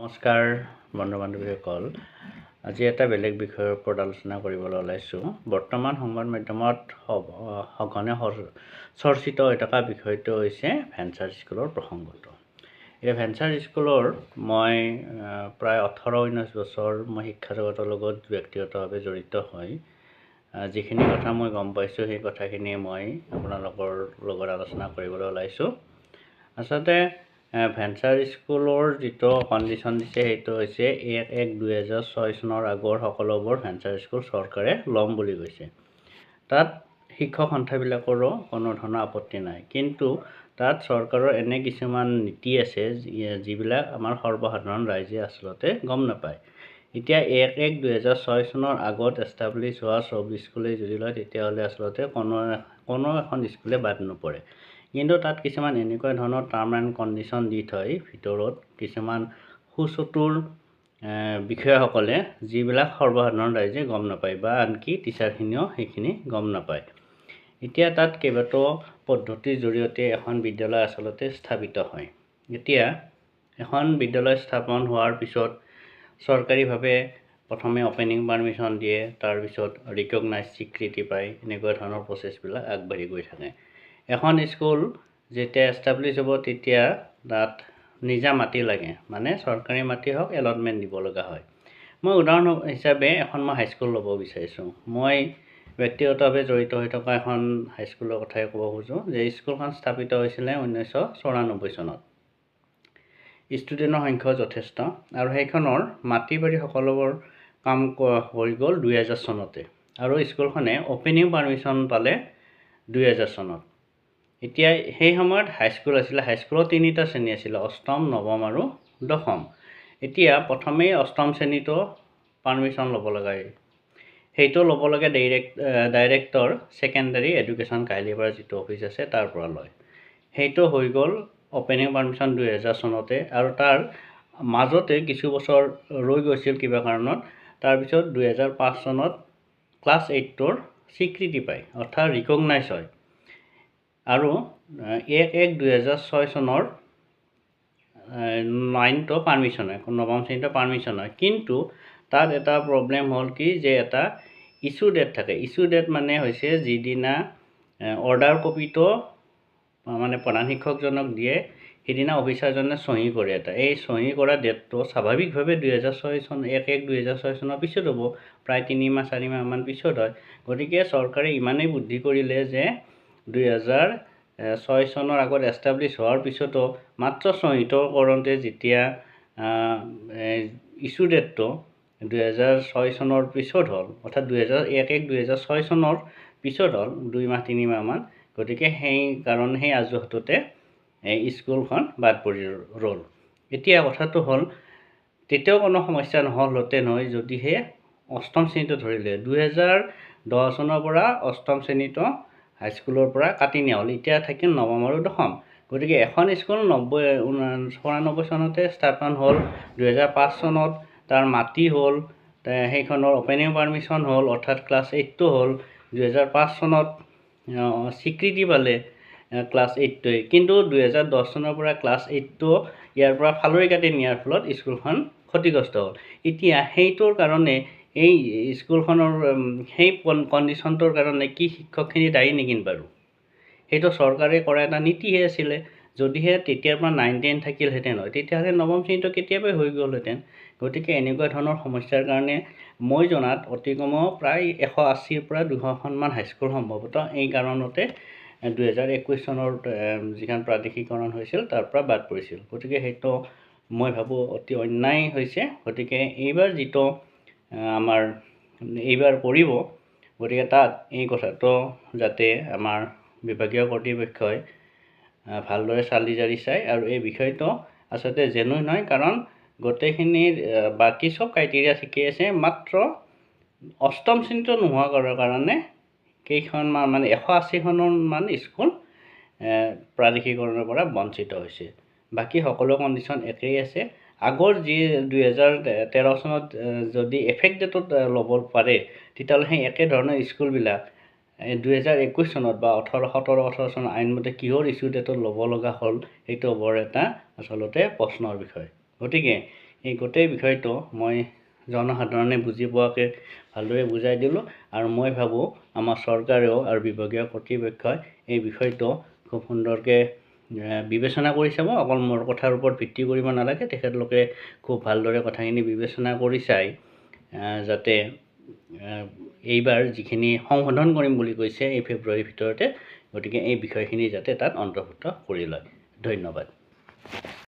নমস্কাৰ বন্ধু বান্ধৱীসকল, আজি এটা বেলেগ বিষয়ৰ ওপৰত আলোচনা কৰিবলৈ ওলাইছোঁ। বৰ্তমান সংবাদ মাধ্যমত সঘনে চৰ্চিত হৈ থকা বিষয়টো হৈছে ভেঞ্চাৰ স্কুলৰ প্ৰসংগটো। এই ভেঞ্চাৰ স্কুলৰ মই প্ৰায় 18-19 বছৰ মই শিক্ষা জগতৰ লগত ব্যক্তিগতভাৱে জড়িত হৈ যিখিনি কথা মই গম পাইছোঁ, সেই কথাখিনি মই আপোনালোকৰ লগত আলোচনা কৰিবলৈ ওলাইছোঁ। আচলতে ভেঞ্চাৰ স্কুলৰ যিটো কণ্ডিশ্যন দিছে, সেইটো হৈছে 1/1/2006 চনৰ আগৰ সকলোবোৰ ভেঞ্চাৰ স্কুল চৰকাৰে ল'ম বুলি কৈছে। তাত শিক্ষক সন্থাবিলাকৰো কোনো ধৰণৰ আপত্তি নাই, কিন্তু তাত চৰকাৰৰ এনে কিছুমান নীতি আছে যিবিলাক আমাৰ সৰ্বসাধাৰণ ৰাইজে আচলতে গম নাপায়। এতিয়া 1/1/2006 চনৰ আগত এষ্টাব্লিছ হোৱা চব স্কুলেই যদি লয়, তেতিয়াহ'লে আচলতে কোনো এখন স্কুলে বাদ নপৰে। কিন্তু তাত কিছুমান এনেকুৱা ধৰণৰ টাৰ্ম এণ্ড কণ্ডিশ্যন দি থয় ভিতৰত কিছুমান সুচতুৰ বিষয়াসকলে, যিবিলাক সৰ্বসাধাৰণ ৰাইজে গম নাপায় বা আনকি টিচাৰখিনিও সেইখিনি গম নাপায়। এতিয়া তাত কেইবাটাও পদ্ধতিৰ জৰিয়তে এখন বিদ্যালয় আচলতে স্থাপিত হয়। এতিয়া এখন বিদ্যালয় স্থাপন হোৱাৰ পিছত চৰকাৰীভাৱে প্ৰথমে অ'পেনিং পাৰ্মিশ্যন দিয়ে, তাৰপিছত ৰিকগনাইজ স্বীকৃতি পায়, এনেকুৱা ধৰণৰ প্ৰচেছবিলাক আগবাঢ়ি গৈ থাকে। এখন স্কুল যেতিয়া এষ্টাব্লিছ হ'ব, তেতিয়া তাত নিজা মাটি লাগে, মানে চৰকাৰী মাটি হওক এলটমেণ্ট দিব লগা হয়। মই উদাহৰণ হিচাপে এখন মই হাইস্কুল ল'ব বিচাৰিছোঁ। মই ব্যক্তিগতভাৱে জড়িত হৈ থকা এখন হাইস্কুলৰ কথাই ক'ব খোজোঁ যে স্কুলখন স্থাপিত হৈছিলে 1994 চনত। ষ্টুডেণ্টৰ সংখ্যাও যথেষ্ট আৰু সেইখনৰ মাটি বাৰী সকলোবোৰ কাম হৈ গ'ল 2000 চনতে আৰু স্কুলখনে অ'পেনিং পাৰ্মিশ্যন পালে 2000 চনত। এতিয়া সেই সময়ত হাইস্কুল আছিলে, হাইস্কুলত তিনিটা শ্ৰেণী আছিলে, অষ্টম, নৱম আৰু দশম। এতিয়া প্ৰথমেই অষ্টম শ্ৰেণীটো পাৰ্মিশ্যন ল'ব লগা, সেইটো ল'ব লাগে ডাইৰেক্টৰ ছেকেণ্ডাৰী এডুকেশ্যন কাহিলীপাৰা যিটো অফিচ আছে তাৰ পৰা লয়। সেইটো হৈ গ'ল অ'পেনিং পাৰ্মিশ্যন 2000 চনতে আৰু তাৰ মাজতে কিছু বছৰ ৰৈ গৈছিল কিবা কাৰণত। তাৰপিছত 2005 চনত ক্লাছ এইটটোৰ স্বীকৃতি পায়, অৰ্থাৎ ৰিকগনাইজ হয় আৰু 1/1/2006 চনৰ নাইনটো পাৰ্মিশ্যন হয়, নৱম শ্ৰেণীটো পাৰ্মিশ্যন হয়। কিন্তু তাত এটা প্ৰব্লেম হ'ল কি যে এটা ইছ্যু ডেট থাকে। ইছ্যু ডেট মানে হৈছে যিদিনা অৰ্ডাৰ কপিটো মানে প্ৰধান শিক্ষকজনক দিয়ে, সেইদিনা অফিচাৰজনে চহী কৰে এটা। এই চহী কৰা ডেটটো স্বাভাৱিকভাৱে 2006 চন, 1/1/2006 চনৰ পিছত হ'ব, প্ৰায় 3 মাহ 4 মাহমান পিছত হয়। গতিকে চৰকাৰে ইমানেই বুদ্ধি কৰিলে যে 2006 চনৰ আগত এষ্টাব্লিছ হোৱাৰ পিছতো মাত্ৰ চহীটো কৰোঁতে যেতিয়া ইছ্যু ডেটটো 2006 চনৰ পিছত হ'ল, অৰ্থাৎ 1/1/2006 চনৰ পিছত হ'ল 2 মাহ 3 মাহমান, গতিকে সেই কাৰণে সেই অজুহাততে এই স্কুলখন বাদ পৰি ৰ'ল। এতিয়া কথাটো হ'ল, তেতিয়াও কোনো সমস্যা নহ'লহেঁতেন হয় যদিহে অষ্টম শ্ৰেণীটো ধৰিলে। 2010 চনৰ পৰা অষ্টম শ্ৰেণীটো হাইস্কুলৰ পৰা কাটি নিয়া হ'ল, এতিয়া থাকিল নৱম আৰু দশম। গতিকে এখন স্কুল 94 চনতে স্থাপন হ'ল, 2005 চনত তাৰ মাটি হ'ল, সেইখনৰ অ'পেনিং পাৰ্মিশ্যন হ'ল, অৰ্থাৎ ক্লাছ এইটটো হ'ল, 2005 চনত স্বীকৃতি পালে ক্লাছ এইটটোৱে। কিন্তু 2010 চনৰ পৰা ক্লাছ এইটটো ইয়াৰ পৰা ফালৰি কাটি নিয়াৰ ফলত স্কুলখন ক্ষতিগ্ৰস্ত হ'ল। এতিয়া সেইটোৰ কাৰণে এই স্কুলখনৰ সেই কণ্ডিশ্যনটোৰ কাৰণে কি শিক্ষকখিনি দায়ী নেকি বাৰু? সেইটো চৰকাৰে কৰা এটা নীতিহে আছিলে। যদিহে তেতিয়াৰ পৰা নাইন টেন থাকিলহেঁতেন হয়, তেতিয়াহ'লে নৱম শ্ৰেণীটো কেতিয়াবাই হৈ গ'লহেঁতেন। গতিকে এনেকুৱা ধৰণৰ সমস্যাৰ কাৰণে মই জনাত অতি কমেও প্ৰায় 180ৰ পৰা 200খনমান হাইস্কুল সম্ভৱতঃ এই কাৰণতে 2021 চনৰ যিখন প্ৰাদেশিকৰণ হৈছিল তাৰ পৰা বাদ পৰিছিল। গতিকে সেইটো মই ভাবোঁ অতি অন্যায় হৈছে। গতিকে এইবাৰ যিটো আমাৰ এইবাৰ কৰিব, গতিকে তাত এই কথাটো যাতে আমাৰ বিভাগীয় কৰ্তৃপক্ষই ভালদৰে চালি জাৰি চায় আৰু এই বিষয়টো আচলতে জেনুইন হয়, কাৰণ গোটেইখিনিৰ বাকী চব ক্ৰাইটেৰিয়া ঠিকেই আছে, মাত্ৰ অষ্টম শ্ৰেণীটো নোহোৱা কৰাৰ কাৰণে কেইখনমান মানে 180খনমান স্কুল প্ৰাদেশিকৰণৰ পৰা বঞ্চিত হৈছে। বাকী সকলো কণ্ডিশ্যন একেই আছে। আগৰ যি 2013 চনত যদি এফেক্ট ডেটত ল'ব পাৰে, তেতিয়াহ'লে সেই একেধৰণৰ স্কুলবিলাক 2021 চনত বা 18 17 18 চনৰ আইনমতে কিহৰ ইছ্যু ডেটত ল'ব লগা হ'ল, সেইটো বৰ এটা আচলতে প্ৰশ্নৰ বিষয়। গতিকে এই গোটেই বিষয়টো মই জনসাধাৰণে বুজি পোৱাকৈ ভালদৰে বুজাই দিলোঁ। আৰু মই ভাবোঁ আমাৰ চৰকাৰেও আৰু বিভাগীয় কৰ্তৃপক্ষই এই বিষয়টো খুব সুন্দৰকৈ বিবেচনা কৰি চাব। অকল মোৰ কথাৰ ওপৰত ভিত্তি কৰিব নালাগে, তেখেতলোকে খুব ভালদৰে কথাখিনি বিবেচনা কৰি চাই যাতে এইবাৰ যিখিনি সংশোধন কৰিম বুলি কৈছে এই ফেব্ৰুৱাৰীৰ ভিতৰতে, গতিকে এই বিষয়খিনি যাতে তাত অন্তৰ্ভুক্ত কৰি লয়। ধন্যবাদ।